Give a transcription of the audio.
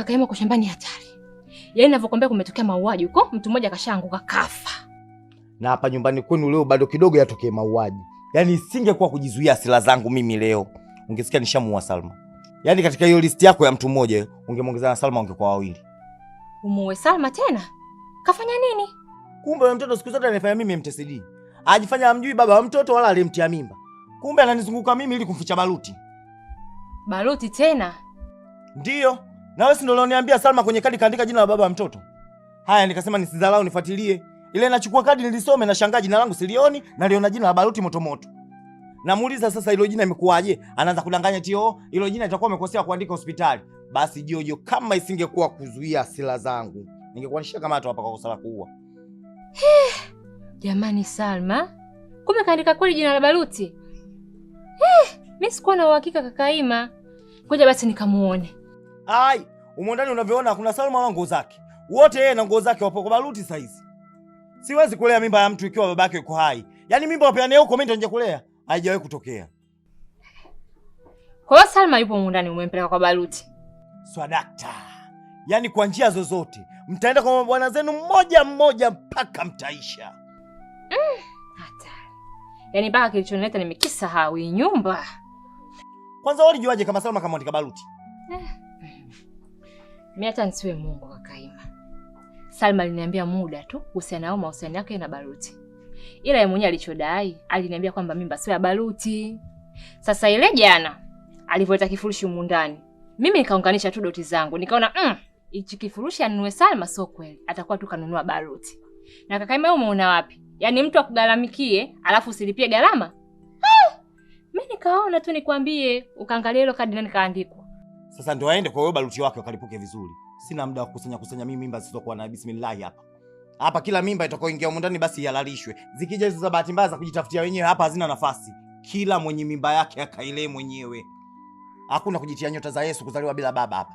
Kaka Ima, kwa shambani hatari. Yaani ninavyokuambia kumetokea mauaji huko, mtu mmoja kashaanguka kafa. Na hapa nyumbani kwenu leo bado kidogo yatokee mauaji. Yaani isingekuwa kujizuia hasira zangu mimi leo, ungesikia nishamuua Salma. Yaani katika hiyo listi yako ya mtu mmoja ungemwongeza na Salma, ungekuwa wawili. Umuue Salma tena? Kafanya nini? Kumbe yule mtoto siku zote anifanya mimi MTCD. Ajifanya amjui baba wa mtoto wala aliyemtia mimba. Kumbe ananizunguka mimi ili kumficha Baruti. Baruti tena? Ndiyo. Na wewe si ndio ulioniambia Salma kwenye kadi kaandika jina la baba wa mtoto? Haya, nikasema nisidharau nifuatilie. Ile nachukua kadi nilisome na shangaa jina langu silioni, naliona jina la Baruti moto moto. Namuuliza sasa hilo jina imekuwaje? Anaanza kudanganya tio, hilo jina itakuwa amekosea kuandika hospitali. Basi Jojo, kama isingekuwa kuzuia hasira zangu, ningekuwa nishakamatwa hapa kwa kosa la kuua. Jamani Salma, kumbe kaandika kweli jina la Baruti? Mimi sikuwa na uhakika kaka Ima. Ngoja basi nikamuone. Ai, umo ndani unavyoona kuna Salma wala nguo zake. Wote yeye na nguo zake wapo kwa Baruti saizi. Siwezi kulea mimba ya mtu ikiwa babake yuko hai. Yaani mimba wapeane huko, mimi ndio nje kulea. Haijawahi kutokea. Kwa hiyo Salma yupo humu ndani, umempeleka kwa Baruti. Swadakta. Yaani kwa njia zozote mtaenda kwa mabwana zenu mmoja mmoja mpaka mtaisha. Hatari. Yaani mpaka kilichonileta nimekisahau hii nyumba. Kwanza wewe ulijuaje kama Salma kamwandika Baruti? Mimi hata nisiwe Mungu kaka Ima. Salma aliniambia muda tu kuhusiana nao mahusiano yake na Baruti. Ila yeye mwenyewe alichodai, aliniambia kwamba mimba sio ya Baruti. Sasa ile jana alivyoleta kifurushi humu ndani, mimi nikaunganisha tu doti zangu, nikaona hichi kifurushi anunue Salma sio kweli, atakuwa tu kanunua Baruti. Na kaka Ima, umeona wapi? Yaani mtu akugharamikie alafu usilipie gharama? Mimi nikaona tu nikwambie, ukaangalia hilo kadi nani kaandikwa. Sasa ndio aende kwa huyo Baruti wake wakalipuke vizuri. Sina muda wa kukusanya kusanya mimi mimba zisizokuwa na bismillah hapa. Hapa kila mimba itakayoingia humu ndani basi ihalalishwe. Zikija hizo za bahati mbaya za kujitafutia wenyewe hapa hazina nafasi. Kila mwenye mimba yake akailee mwenyewe. Hakuna kujitia nyota za Yesu kuzaliwa bila baba hapa.